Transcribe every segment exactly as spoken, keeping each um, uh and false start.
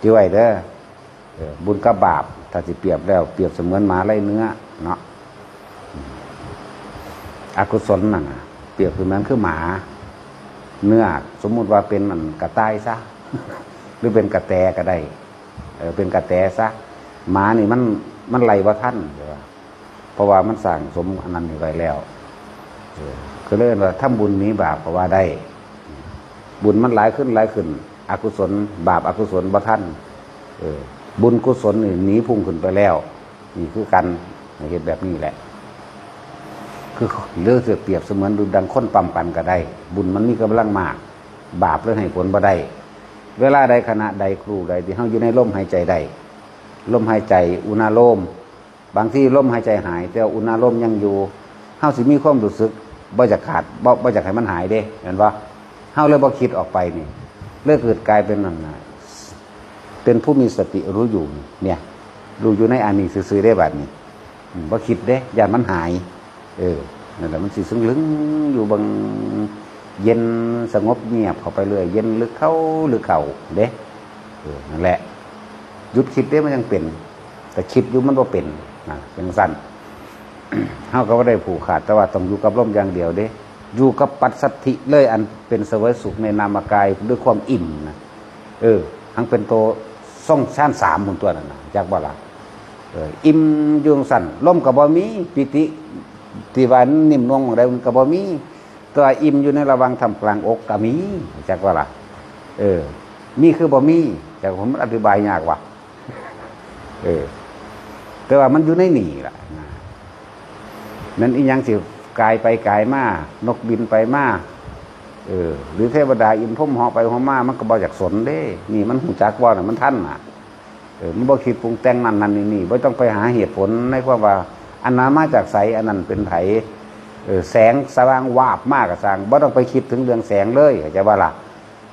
จื่อไว้เด้อ เออ บุญกับบาป ถ้าสิเปรียบแล้ว เปรียบเสมือนหมาไล่เนื้อเนาะ อกุศลนั่นน่ะ เปรียบเสมือนคือหมา เนื้อ สมมุติว่าเป็นอันกระต่ายซะ หรือเป็นกระแตก็ได้ เออ เป็นกระแตซะ หมานี่มัน มันไล่บ่ทัน เพราะว่ามันสร้างสมอันนั้นนี่ไว้แล้ว เออ ก็เลยว่าทำบุญหนีบาปก็ว่าได้ บุญมันหลายขึ้นหลายขึ้น อกุศล บาปอกุศลบ่ทัน เออ บุญกุศลนี่หนีพุ่งขึ้นไปแล้ว นี่คือกัน เฮ็ดแบบนี้แหละ คือเลือกเสียเปรียบเสมือนดูดังคนปั๊มปั่นก็ได้ บุญมันมีกำลังมาก บาปเลยให้ผลบ่ได้ เวลาใดขณะใดครูใดที่เฮาอยู่ในลมหายใจได้ ลมหายใจอุณาโลม บางทีลมหายใจหาย แต่ว่าอุณาโลมยังอยู่ เฮาสิมีความรู้สึกบ่อยากขาด บ่ บ่อยากให้มันหายเด้ แม่นบ่ เฮาเลยบ่คิดออกไปนี่ เลยเกิดกลายเป็นนั่นน่ะ เป็นผู้มีสติรู้อยู่ เนี่ย รู้อยู่ในอันนี้ซื่อๆได้บัดนี้ อืม บ่คิดเด้ ย่านมันหาย เออ นั่นแหละ มันสิซึ่งลึงอยู่บาง เย็นสงบเงียบเข้าไปเรื่อย เย็นลึกเข้าลึกเข้าเด้ เออ นั่นแหละ หยุดคิดเด้มันยังเป็น แต่คิดอยู่มันบ่เป็น นะ จั่งซั่น เฮาก็บ่ได้ผูกขาด แต่ว่าต้องอยู่กับลมอย่างเดียวเด้ อยู่กับปัสสัทธิเลย อันเป็นเสวยสุขในนามกายด้วยความอิ่มนะ เออ ทั้งเป็นตัวซ่องชั้นสามหมุนตัวนั่นน่ะ จักบ่ล่ะ เออ อิ่มอยู่จั่งซั่น ลมก็บ่มี ปีติ ที่ว่านิ่มนวลของใดมันก็บ่มี แต่ว่าอิ่มอยู่ในระหว่างท่ามกลางอกก็มี จักบ่ล่ะ เออ มีคือบ่มี จักผมมันอธิบายยากว่ะ เออ แต่ว่ามันอยู่ในนี่ล่ะ นะ นั่นอีหยังสิกายไปกายมา นกบินไปมา เออ หรือเทวดาอินทร์พรหมเหาะไปเหาะมา มันก็บ่อยากสนเด้ นี่มันฮู้จักบ่น่ะ มันทันน่ะ เออ มันบ่คิดปรุงแต่งนั่นนั่นนี่นี่ บ่ต้องไปหาเหตุผลในความว่า อันนั้นมาจากไส อันนั้นเป็นไผ เออ แสงสว่างวาบมากก็ซ่าง บ่ต้องไปคิดถึงเรื่องแสงเลย เข้าใจบ่ล่ะ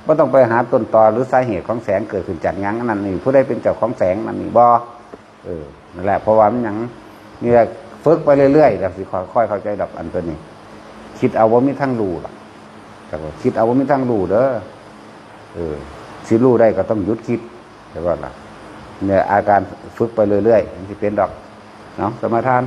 บ่ต้องไปหาต้นตอหรือสาเหตุของแสงเกิดขึ้นจากหยัง อันนั้นนี่ ผู้ใดเป็นเจ้าของแสงนั่นนี่ บ่ เออ นั่นแหละ เพราะว่ามันหยัง นี่แหละ ฝึกไปเรื่อยๆ แล้วสิค่อยๆเข้าใจดอกอันตัวนี้ คิดเอาบ่มีทางรู้ล่ะ แต่ว่าคิดเอาบ่มีทางรู้เด้อ เออ สิรู้ได้ก็ต้องหยุดคิด เข้าใจบ่ล่ะ เนี่ย อาการฝึกไปเรื่อยๆ มันสิเป็นดอก เนาะ สมาทาน